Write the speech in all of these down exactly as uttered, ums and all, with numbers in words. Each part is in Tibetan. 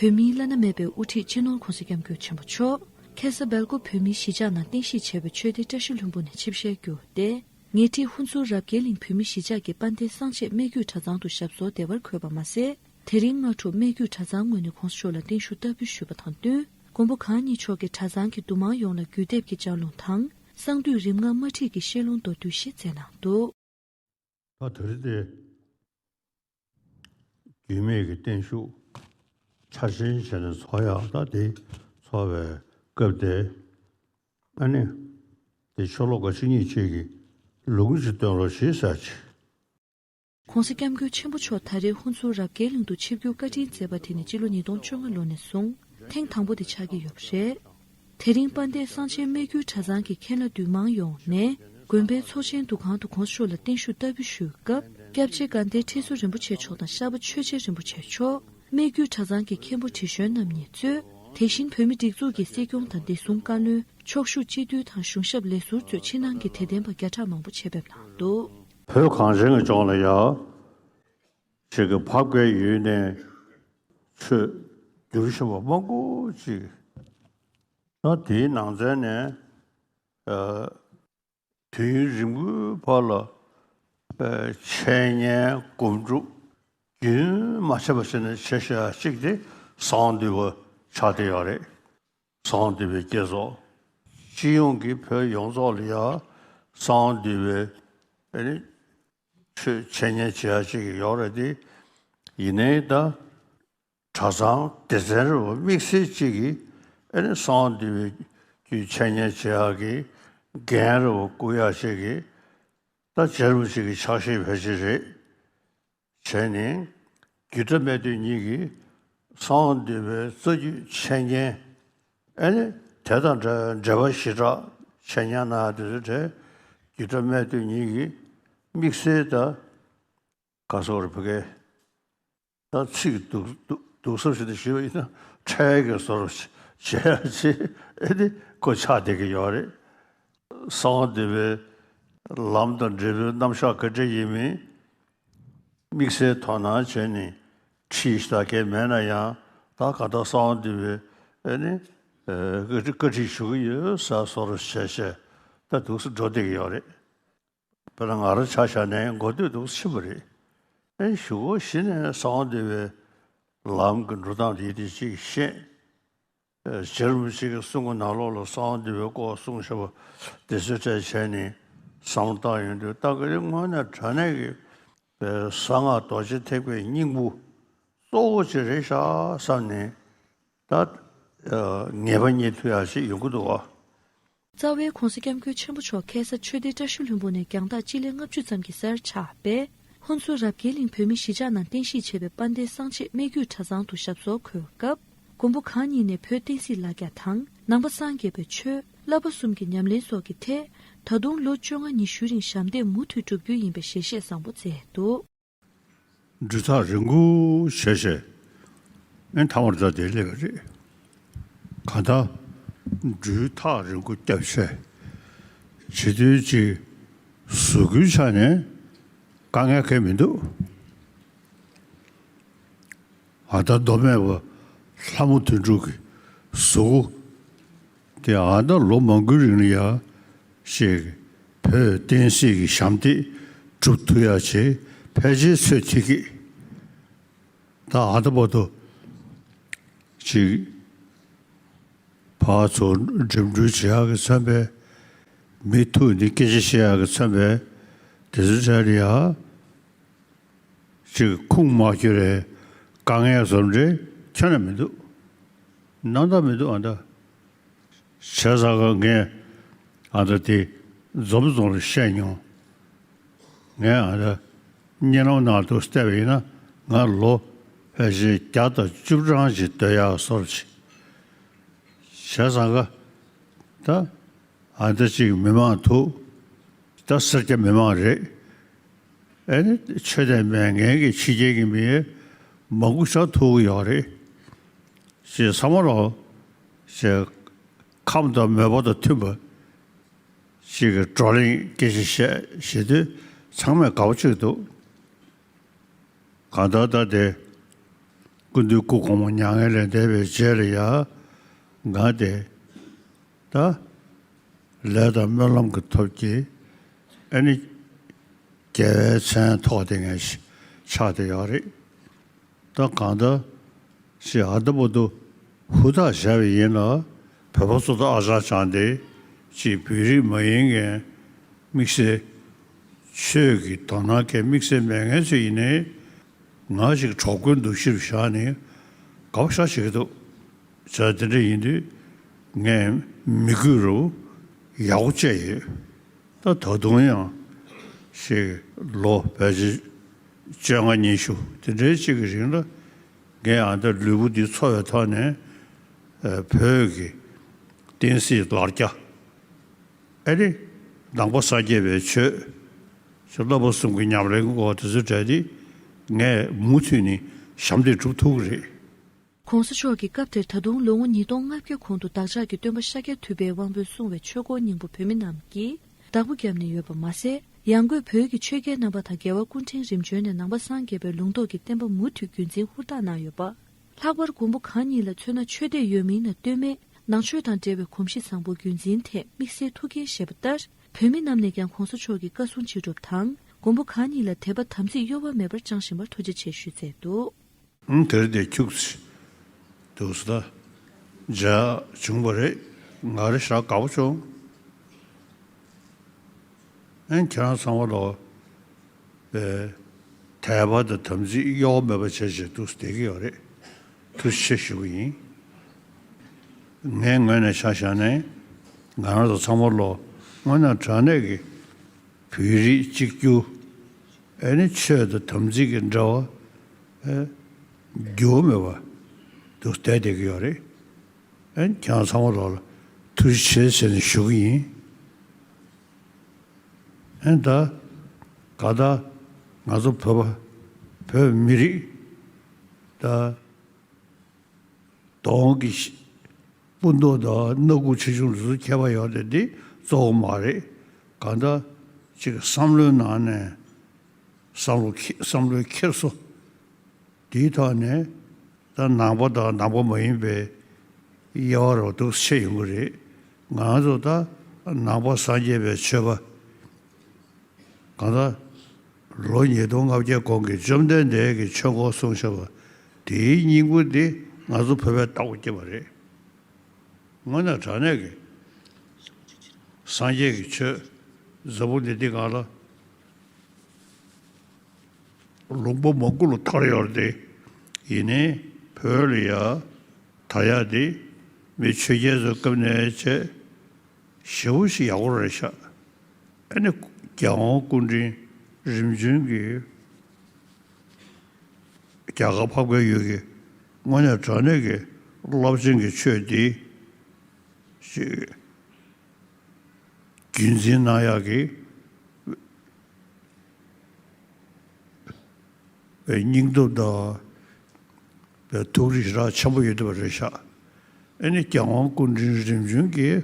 བོད་མིའི་བླ་ན་མེད་པའི་དབུ་ཁྲིད་སྤྱི་ནོར་༸གོང་ས་༸སྐྱབས་མགོན་ཆེན་པོ་མཆོག་ཁ་སང་སྦེལ་ཀོབ་བོད་མིའི་གཞིས་ཆགས་ནང་རྟེན་གཞི་བྱས་པའི་ཆོས་སྡེ་བཀྲ་ཤིས་ལྷུན་པོ་ནས་ཆིབས་ཞལ་བསྒྱུར་ཏེ། ཉེ་འཁྲིས་ཧུན་སུར་རབ་རྒྱས་གླིང་བོད་མིའི་གཞིས་ཆགས་ཀྱི་དཔལ་ལྡན་གསང་ཆེན་སྨད་རྒྱུད་གྲྭ་ཚང་དུ་ཞབས་སོར་བདེ་བར་འཁོད་པ་མ་ཟད། དེ་རིང་སྔ་དྲོ་སྨད་རྒྱུད་གྲྭ་ཚང་ངོས་ནས་༸གོང་ས་མཆོག་ལ་བརྟན་བཞུགས་བསྟར་འབུལ་ཞུས་པ་དང་བསྟུན། མགོན་པོ་གང་ཉིད་མཆོག་གིས་གྲྭ་ཚང་གི་འདུ་མང་ཡོངས་ལ་གུས་འདེབས་ཀྱི་ལྗགས་ལུང་དང་། གསང་འདུས་རིམ་ལྔ་དམར་ཁྲིད་ཀྱི་བཤད་ལུང་མདོར་བསྡུས་ཤིག་སྩལ་གནང་འདུག། ད་དེ་རིང་དེ་རྒྱུད་སྨད་ཀྱི་བརྟན་བཞུགས་ཆ་ཆེན་བྱས་ནས་ཚོགས་ཡག་ད་དེ་ཚོགས་པའི་སྐབས་དེ། ཨ་ནི། དེ་ཕྱི་ལོགས་ག་ཆུ་གཉིས་ཆེད་ཀྱི་ལུང་གཅིག་སྟོན་རོགས་ཞེས་ཟེར་ཅིག། ༸གོང་ས་༸སྐྱབས་མགོན་ཆེན་པོ་མཆོག་ད་རེས་ཧུན་སུར་རབ་རྒྱས་གླིང་དུ་ཆིབས་བསྒྱུར་བཀའ་དྲིན་སྩལ་བ་དེ་ནི་སྤྱི་ལོ་ཉིས་སྟོང་བཅོ་ལྔ་ལོ་ནས་བཟུང་ཐེངས་དང་པོ་དེ་ཆགས་ཀྱི་ཡོད་པ་རེད། དེ་རིང་དཔལ་ལྡན་གསང་ཆེན་སྨད་རྒྱུད་གྲྭ་ཚང་གི་མཁན་བླ་འདུས་མང་ཡོངས་ནས་དགོན་པའི་ཚོགས་ཆེན་འདུ་ཁང་དུ་༸གོང་ས་མཆོག་ལ་བརྟན་བཞུགས་བསྟར་འབུལ་ཞུས་སྐབས། སྐྱབས་རྗེ་དགའ་ལྡན་ཁྲི་ཟུར་རིན་པོ་ཆེ་མཆོག་དང་ཤར་པ་ཆོས་རྗེ་རིན་པོ་ཆེ་མཆོག་སྨད་རྒྱུད་གྲྭ་ཚང་གི་མཁན་པོ་དྲི་གཞོན་རྣམ་གཉིས་གཙོས། དེ་བཞིན་བོད་མི་སྒྲིག་འཛུགས་ཀྱི་སྲིད་སྐྱོང་དང་བདེ་སྲུང་བཀའ་བློན། ཕྱོགས་བཞུགས་སྤྱི་འཐུས་དང་གཞུང་ཞབས་ལས་ཟུར་གཙོས་ཕྱི་ནང་གི་དད་ལྡན་པ་བརྒྱ་ཕྲག་མང་པོ་ཆེད་ཕེབས་གནང་འདུག། བོད་གངས་ཅན་གྱི་ལྗོངས་ལ་ཡ། ཞིག་གི་བབ་དཀའི་ཡུལ་ནས་ཆོས་བསྒྱུར་བཞིན་པ་མང་པོ་ཅིག། ད་དེའི་ནང་ཚན་ནས་ཨ། དུས་ཡུན་རིང་པོའི་བར་ལ་ཨ། འཆད་ཉན་སྒོམ་སྒྲུབ་རྒྱུན་མ་ཆད་པ་བྱས་ནས་བྱེད་བཞིན་པ་ཅིག་དེ་གསང་བ་འདུས་པ་ཆགས་བསྡད་ཡོད་རེད། གསང་བ་འདུས་པའི་བསྐྱེད་རྫོགས། སྤྱི་ཡོངས་ཀྱི་བོད་ཡོངས་རྫོགས་ལ་ཡང་གསང་བ་འདུས་པའི་ཨ་ནི་ཆོས་འཆད་ཉན་བྱེད་ཡ་ཅིག་ཡོད་རེད་དེ། ཡིན་ནའི་ད་གྲྭ་ཚང་སྡེ་ཚན་རེ་བ་དམིགས་བསལ་ཅིག་གིས་ཨ་ནི་གསང་བ་འདུས་པའི་རྒྱུད་འཆད་ཉན་བྱེད་ཡ་གི་འགན་རེ་བ་བསྐུར་ཡ་ཅིག་གི་ད་རྗེ་རིན་པོ་ཆེ་གི་ཕྱག་བཞེས་ཕལ་ཆེར་རེད། བྱས་ནས་རྒྱུད་གྲྭ་སྨད་སྟོད་གཉིས་ཀྱིས་གསང་བ་འདུས་པའི་རྩ་རྒྱུད་འཆད་ཉན་ཨ་ནི་དེ་དང་འབྲེལ་འབྲེལ་བ་ཞེ་དྲག་འཆད་ཉན་གནང་ཡ་དེ་ཚོའི་གྲས་རྒྱུད་གྲྭ་སྨད་སྟོད་གཉིས་ཀྱིས་དམིགས་བསལ་ད་ག་སོགས་རེ་བུ་གའི་ད་ཚིག་སྡུག་སྡུག་སྡུག་སོ་ཞིག་ཏུ་ཞུས་པ་ཡིན་ན་ཁྲལ་གྱི་བཟོ་འདྲ་བྱེད་ཡ་ཅིག་ཨ་ནི་ཁོ་ཆགས་བསྡད་ཀྱི་ཡོད་རེད། གསང་བ་འདུས་པའི་ལམ་དང་འབྲས་བུའི་རྣམ་གཞག་ག་འདྲ་ཡིན་མིན། དམིགས་བསལ་དོ་སྣང་བྱས་ནས་ཁྲིད་ཞིག་ད་གས་མེད་ན་ཡང་ད་ག་ད་གསང་བ་འདུས་པའི་ཨ་ནི་བཀའ་ཁྲིད་བཀའ་ཁྲིད་ཞུ་གི་ཡོད་ཟེར་བཟོ་འདྲ་བྱས་བྱས་ད་འདུག་སེ་འགྲོ་བསྡད་ཀྱི་ཡོད་རེད། དཔེར་ན་ང་རང་ཆ་བཞག་ནས་འགོ་སྟོད་འདུག་སེ་ཕྱིན་པ་རེད། ཨ་ནི་གཞུག་གུ་གཞི་ནས་གསང་བ་འདུས་པའི་ལམ་གྱི་འགྲོ་སྟངས་དེ་དེ་ཅིག་ཤེས། རྗེ་རིན་པོ་ཆེ་གི་གསུང་གི་ནང་ལོགས་ལ་གསང་བ་འདུས་པའི་སྐོར་གསུངས་བཞག་པ་དེ་ཚོའི་གྲས་བྱས་ནས་བསམ་བློ་བཏང་ཡོང་དུས་ད་ག་རེ་དངོས་གནས་དྲང་གནས་ཀྱི་གསང་སྔགས་རྡོ་རྗེ་ཐེག་པའི་སྙིང་པོ་གཙོ་བོ་ཅིག་རེད་ཤག་བསམ་ནས་ད་ངེས་པ་རྙེད་ཐུབ་ཡག་ཅིག་ཡོང་གི་འདུག་བ། རྩ་བའི་༸གོང་ས་༸སྐྱབས་མགོན་ཆེན་པོ་མཆོག་ཁ་སང་ཆོས་སྡེ་བཀྲ་ཤིས་ལྷུན་པོ་ནས་རྒྱང་ཐག་སྤྱི་ལེ་ལྔ་བཅུ་ཙམ་གྱི་སར་ཆགས་པའི་ཧུན་སུར་རབ་རྒྱས་གླིང་བོད་མིའི་གཞིས་ཆགས་ནང་རྟེན་གཞི་བྱས་པའི་དཔལ་ལྡན་གསང་ཆེན་སྨད་རྒྱུད་གྲྭ་ཚང་དུ་ཞབས་སོར་འཁོད་སྐབས། མགོན་པོ་གང་ཉིད་ནས་བོད་བསྟན་སྲིད་ལ་རྒྱ་དང་ནང་པ་སངས་རྒྱས་པའི་ཆོས་བསླབ་པ་གསུམ་གྱི་ཉམས་ལེན་སོགས་ཀྱི་ཐད་ད་དུང་ལོ་བཅོ་ལྔ་ཉི་ཤུ་རིང་ཞབས་འདེགས་མུ་མཐུད་བསྒྲུབ་རྒྱུ་ཡིན་པའི་ཞལ་བཞེས་བཟང་པོ་མཛད་འདུག། འགྲུལ་ཐག་རིང་པོ་བྱས་བྱས་ཨེ་མཐའ་མར་ད་དེ་སླེབས་པ་རེད། གང་ལྟར་འགྲུལ་ཐག་རིང་པོ་བརྒྱབ་བྱས་བྱེད་དུས་ཀྱི་གཟུགས་སྐུའི་ཆ་ནས་དཀའ་ངལ་གང་མི་འདུག། ཨ་ད་མདོ་སྨད་པ་ལྷ་མོ་དོན་གྲུབ་ཀྱི་གཟུགས་སྐུ་དེ་ཨ་ད་ལོ་མང་པོའི་རིང་ལ་ཡ་ཞིག་བོད་བསྟན་སྲིད་ཀྱི་ཞབས་འདེགས་སྒྲུབ་ཐུབ་ཡ་ཆེད་ཕལ་ཆེར་ཚོད་ཐིག་གི་ད་ཨ་ད་བར་དུ་ཅིག་ཕར་ཚུར་འགྲིམ་འགྲུལ་བྱེད་ཡག་གི་མཚོན་པས། མི་ཐུག་ནས་སྐད་ཆ་བཤད་ཡག་གི་མཚོན་པས། དེ་ཚོའི་གྲས་ལ་ཡ་ཅིག་ཁུངས་མ་འཁྱོལ་བའི་དཀའ་ངལ་བཟོ་འདྲ་ཁྱོན་ནས་མི་འདུག། རྣམ་དག་མི་འདུག་ཨ་ད། བྱས་ཙང་ཀ་ངས་ཨ་ད་དེ་འཛོམས་རྫོང་ལ་བཤད་མྱོང་། ངས་ཨ་ད་གཉིད་ལམ་ནང་དུ་བལྟས་པ་ཡིན་ན་ང་ལོ་ཕལ་ཆེར་བརྒྱ་དང་བཅུ་གྲངས་ཅིག་སྡོད་ཡག་བཟོ་འདྲ་ཅིག། བྱས་ཙང་ཀ་ད་ཨ་ད་ཅིག་མི་མང་ཐུག། ད་སེར་སྐྱ་མི་མང་རེད། ཨེ་ནི་ཆོས་དད་མེད་མཁན་གྱི་ཕྱི་རྒྱལ་གྱི་མི་མང་པོ་ཞིག་ཐུག་གི་ཡོད་རེད། ཞེས་བསམ་བློ་ཞེས་ཁམས་དང་མོས་པ་དང་མཐུན་པ་ཞིག་གི་བགྲོ་གླེང་སྐད་ཆ་བཤད་བྱེད་དུས་ཚང་མས་དགའ་པོ་བྱེད་ཀྱི་འདུག། གང་ལྟར་ད་དེ་ སྐུ་མདུན་སྐུ་གོང་མ་མྱ་ངན་ལས་འདས་པའི་རྗེས་ལ་ཡ། ང་དེ་ད་ལས་དང་སྨོན་ལམ་གྱི་ཐོབ་ཀྱི་ཨ་ནི་རྒྱལ་བའི་མཚན་ཐོགས་དེ་ངས་ཆགས་བསྡད་ཡོད་རེད། ད་གང་ལྟར་ཞེས་ཨ་ད་བར་དུ་ཧུར་ཐག་བྱས་པ་ཡིན་ལ། བོད་པ་ཚོ་དང་ཨ་ཅག་ཅང་དེ་ཅིག་བོད་རིགས་མ་ཡིན་མཁན་དམིགས་བསལ་ཆོས་ཀྱི་དོ་སྣང་མཁན་དམིགས་བསལ་མེད་མཁན་ཚོ་ཡིན་ནའི། ང་ཞིག་གྲོགས་པོའི་འདུ་ཤེས་བཞག་ནས་དགའ་པོ་ཞེ་དྲག་བྱེད་ཀྱི་འདུག་བྱས་དེ་འདྲ་ཡིན་དུས་ངས་མི་དགོས་རུ་ཡག་པོ་བྱས་ཡོད། ད་ད་དུང་ཡང་ཞིག་ལོ་ཕལ་ཆེར་བཅོ་ལྔ་ཉི་ཤུ་དེ་འདྲའི་ཅིག་གི་རིང་ལ་ངས་ཨ་ད་ལུས་པོ་འདི་འཚོ་བའི་ཐོག་ནས་ཨ་བོད་ཀྱི་བསྟན་སྲིད་ལར་རྒྱ། ཨ་ནི་ནང་པ་སངས་རྒྱས་པའི་ཆོས། ཞེས་བསླབ་པ་གསུམ་གྱི་ཉམས་ལེན་གྱི་སྐོར་དེ་ཚོའི་གྲས་དེ་ངས་མུ་མཐུད་ནས་ཞབས་འདེགས་སྒྲུབ་ཐུབ་ཀྱི་རེད། ༸གོང་ས་མཆོག་གིས་སྐབས་དེར་ད་དུང་ལོ་ངོ་ཉིས་སྟོང་ལྔ་བརྒྱ་གོང་དུ་བདག་ཅག་གི་སྟོན་པ་ཤཱཀྱ་ཐུབ་པའི་དབང་པོས་གསུངས་པའི་ཆོས་འཁོར་སྙིང་པོ་བོད་མི་རྣམས་ཀྱིས་བདག་པོ་བརྒྱབ་ནས་ཡོད་པ་མ་ཟད། ཡང་སྒོས་བོད་ཀྱི་ཆོས་རྒྱལ་རྣམ་པ་དང་རྒྱལ་བ་སྐུ་ཕྲེང་རིམ་བྱོན་ནས་ནང་པ་སངས་རྒྱས་པའི་ལུང་རྟོགས་ཀྱི་བསྟན་པ་མུ་མཐུད་རྒྱུན་འཛིན་ཧུར་ཐག་གནང་ཡོད་པ། ལྷག་པར་མགོན་པོ་གང་ཉིད་ལ་མཚོན་ན་ཆོས་དད་ཡོད་མིན་ལ་ལྟོས་མེད་ནང་ཆོས་དང་འབྲེལ་བའི་གོམས་གཤིས་བཟང་པོ་རྒྱུན་འཛིན་ཐད་དམིགས་བསལ་ཐུགས་འགན་བཞེས་པ་ལྟར། བོད་མི་རྣམས་ནས་ཀྱང་༸གོང་ས་མཆོག་གི་བཀའ་གསུང་ཅི་སྒྲུབ་དང་མགོན་པོ་གང་ཉིད་ལ་དད་པ་དམ་ཚིག་གཡོ་བ་མེད་པར་བཅངས་བཞིན་པར་ཐུགས་རྗེ་ཆེ་ཞུས་མཛད་འདུག་ཨང་། དེར་དེ་ཁྱུག་ཙམ་འདུག་ཟེར། ད་མཇལ་བྱུང་བ་རེད། ང་རེ་ཞག་དགའ་པོ་བྱུང་། ཨན། ཁྱེད་རང་ཚང་མ་ལོ་པའི་དད་པ་དང་དམ་ཚིག་གཡོ་བ་མེད་པ་བྱས་བྱས་འདུག་བསྡད་ཀྱི་ཡོད་རེད། ཐུགས་རྗེ་ཆེ་ཞུ་གི་ཡིན། ངའི་ངོས་ནས་ཆ་བཞག་ནས་ང་རང་ཚོ་ཚང་མ་ལོ་དངོས་གནས་དྲང་གནས་ཀྱི་བོད་རིགས་གཅིག་གྱུར། ཨེ་ནི་ཆོས་དང་དམ་ཚིག་གི་འབྲེལ་བ་ཨེ་འགྱུར་བ་མེད་པ་འདུག་བསྡད་བསྡད་ཀྱི་ཡོད་རེད། ཨེ་ཁྱེད་རང་ཚང་མ་ལོ་ལ་ཐུགས་རྗེ་ཆེ་ཟེར་ནས་ཞུ་གི་ཡིན། ཨེ་ད་ག་ད་ང་ཚོ་བོད་པ་བོད་མི་རིགས་ད་གདོང་གི་སྤུ་མདོག་དང་སྣ་ཁུག་ཆེ་ཆུང་ལ་སུ་ཁྱད་པར་ཡོད་རེད། འདི་གཙོ་བོ་མ་རེད། གང་ལྟར་ཅིག་བསམ་བློའི་ནང་ནས་བསམ་བློ་འཁྱེར་བསམ་བློའི་འཁྱེར་སོ་དེའི་ཐོག་ནས་ད་ནང་པ་དང་ནང་པ་མ་ཡིན་པའི་དབྱེ་བ་རོ་འདུག་ཕྱེ་ཡོང་གི་རེད། ང་ཚོ་ད་ནང་པ་སངས་རྒྱས་པའི་ཆོས་པ། གང་ལྟར་ལོ་ཉིས་སྟོང་ལྔ་བརྒྱ་གོང་གི་བཅོམ་ལྡན་འདས་ཀྱིས་ཆོས་འཁོར་གསུངས་བཞག་པ་དེའི་སྙིང་པོ་འདི་ང་ཚོ་བོད་པས་བཏགས་པ་སྐྱེས་པ་རེད། དངོས་གནས་དྲང་གནས་ཀྱི་སངས་རྒྱས་ཀྱི་ཆོས་འཛམ་བུ་གླིང་འདི་སྒང་ལ་ལུང་པ་མང་པོ་ལ་དར་ཡོད་རེད་དེ། ཡིན་ནའི་བོད་ལ་ཡ་དར་ཡག་འདི་མི་ཆོས་རྒྱལ་ཚོའི་སྐབས་ནས་བྱས་ཞེ་པོ་ཞིག་ཡག་པོ་རེད་ཤག་ཨ་ནི་རྒྱལ་དབང་སྐུ་ཕྲེང་རིམ་བྱོན་གྱིས་རྒྱ་གར་འཕགས་པའི་ཡུལ་གྱི་དངོས་གནས་དྲང་གནས་ཀྱི་རླབས་ཆེན་གྱི་ཆོས་འདི་ཞིག་རྒྱུན་འཛིན་གནང་ཡག་གི་པའི་སྙིང་སྟོབས་དང་པའི་ཐུགས་རིག་ཞེ་དྲག་ཆེན་པོ་ཡོད་བསྡད་པ་རེད་ཤག་ཨ་ནི་རྒྱལ་དབང་སྐུ་ཕྲེང་རིམ་བྱོན་གྱིས་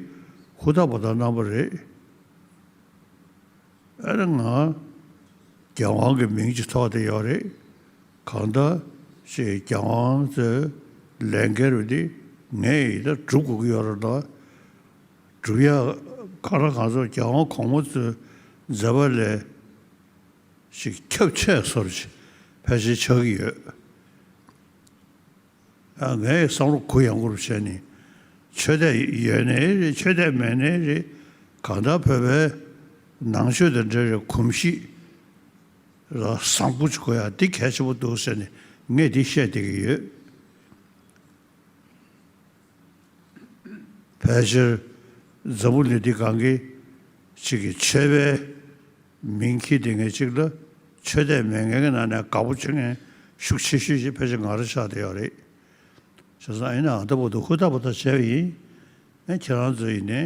ཧུར་ཐག་པ་དང་གནང་བ་རེད། ཨ་ནི་ང་རྒྱལ་དབང་གི་མིང་ཅིག་ཐོགས་བསྡད་ཡོད་རེད། གང་ལྟར་ཅིག་རྒྱལ་དབང་ཚོའི་ལས་འགན་རུ་དེ་ངས་ཡིན་ད་སྒྲུབ་དགོས་ཀྱི་ཡོད་རེད་ལ། སྒྲུབ་ཡག་ག་རེ་གང་ཚོ་རྒྱལ་དབང་གོང་མ་ཚོའི་མཛད་པ་ལས་ཅིག་ཁྱབ་ཆེ་སོར་ཕལ་ཆེར་ཆགས་ཀྱི་ཡོད། ཨ་ངས་བསམ་བློ་གུ་ཡངས་པོར་བྱས་ནས་ཆོས་དད་ཡོད་ནའི་རེད། ཆོས་དད་མེད་ནའི་རེད། གང་ལྟར་བོད་པའི་ནང་ཆོས་དང་འབྲེལ་བའི་གོམས་གཤིས་ལ་བཟང་པོ་ཅིག་དགོས་ཡག་འདི་གལ་ཆེན་པོ་འདུག་ཟེར་ནས་ངས་འདི་བཤད་བསྡད་ཀྱི་ཡོད། ཕལ་ཆེར་འཛམ་བུ་གླིང་འདི་སྒང་གི་ཅིག་གི་ཆོས་པའི་མིང་འཁྱེར་བསྡད་མཁན་ཅིག་ལ་ཆོས་དད་མེད་མཁན་གྱི་ནང་ནས་དགའ་པོ་བྱེད་མཁན་ཤུགས་ཆེ་ཤོས་ཤིག་ཕལ་ཆེར་ང་རང་ཆགས་བསྡད་ཡོད་རེད། བྱས་ཙང་ཡིན་ནའང་ད་བར་དུ་ཧུར་ཐག་པ་ཐག་བྱས་པ་ཡིན། ཨ་ཁྱེད་རང་ཚོ་ཡིན་ནའི་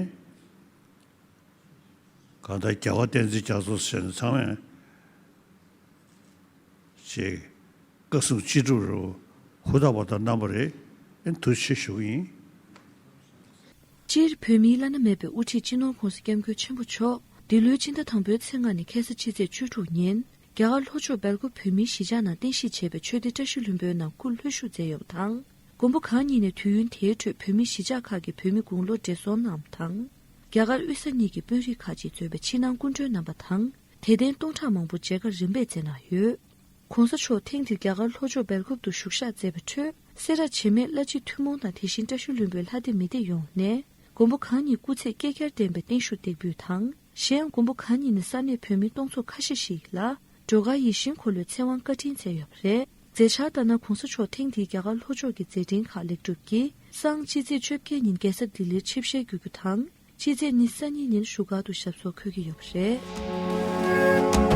གང་ལྟར་རྒྱལ་བ་བསྟན་འཛིན་རྒྱ་མཚོ་ཟེར་ནས་ཚང་མས་ཅིག་བཀའ་གསུང་ཅི་སྒྲུབ་རུ་ཧུར་ཐག་པ་ཐག་གནང་བ་རེད། ཨེ་ཐུགས་རྗེ་ཆེ་ཞུ་གི་ཡིན། སྤྱིར་བོད་མིའི་བླ་ན་མེད་པའི་དབུ་ཁྲིད་སྤྱི་ནོར་༸གོང་ས་༸སྐྱབས་མགོན་ཆེན་པོ་མཆོག་འདི་ལོའི་སྤྱི་ཟླ་དང་པོའི་ཚེས་ལྔ་ནས་ཁ་སང་ཕྱི་ཚེས་བཅུ་དྲུག་ཉིན་ རྒྱ་གར་ལྷོ་ཕྱོགས་སྦེལ་ཀོབ་བོད་མིའི་གཞིས་ཆགས་ནང་རྟེན་གཞི་བྱས་པའི་ཆོས་སྡེ་བཀྲ་ཤིས་ལྷུན་པོའི་ནང་སྐུ་ལྷོད་བཞུགས་མཛད་ཡོད་པ་དང་། མགོན་པོ་གང་ཉིད་ནས་དུས་ཡུན་དེའི་ཁྲོད་བོད་མིའི་གཞིས་ཆགས་ཁག་གི་བོད་མི་དགུང་ལོ་བགྲེས་སོང་རྣམས་དང་། རྒྱ་གར་དབུས་ས་གཉིས་ཀྱི་དཔོན་རིགས་ཁག་ཅིག་གཙོས་པའི་ཕྱི་ནང་སྐུ་མགྲོན་རྣམ་པ་དང་། དད་ལྡན་སྟོང་ཕྲག་མང་པོ་མཇལ་ཁ་རིམ་པས་མཛད་གནང་ཡོད། ྋགོང་ས་མཆོག་ཐེངས་འདིར་རྒྱ་གར་ལྷོ་ཕྱོགས་སྦེལ་ཀོབ་ཏུ་བཞུགས་ཞག་མཛད་པའི་ཁྲོད། སེ་ར་བྱེས་སྨད་བླ་སྤྱི་ཐུན་མོང་དང་དེ་བཞིན་བཀྲ་ཤིས་ལྷུན་པོའི་ལྷ་སྡེ་མི་སྡེ་ཡོངས་ནས། མགོན་པོ་གང་ཉིད་སྐུ་ཚེ་བསྐལ་བརྒྱར་བརྟན་པའི་བརྟན་བཞུགས་འདེགས་འབུལ་དང་། གཞན་ཡང་མགོན་པོ་གང་ཉིད་ནས་ས་གནས་བོད་མི་སྟོང་ཚོ་ཁ་ཤས་ཤིག་ལ། སྒྲོལ་དཀར་ཡིད་བཞིན་འཁོར་ལོའི་ཚེ་དབང་བཀའ་དྲིན་སྩལ་ཡོད་པ་རེད། མཛད་འཆར་ལྟར་ན། ྋགོང་ས་མཆོག་ཐེངས་འདིའི་རྒྱ་གར་ལྷོ་ཕྱོགས་ཀྱི་མཛད་འཕྲིན་ཁག་ལེགས་གྲུབ་ཀྱིས། སང་ཕྱི་ཚེས་བཅོ་བརྒྱད་ཉིན་རྒྱལ་ས་ལྡི་ལིར་ཆིབས་ཞལ་བསྒྱུར་རྒྱུ་དང་། ཕྱི་ཚེས་ཉི་ཤུ་རྩ་གཉིས་ཉིན་བཞུགས་སྒར་དུ་ཞབས་སོར་འཁོད་ཀྱི་ཡོད་པ་རེད།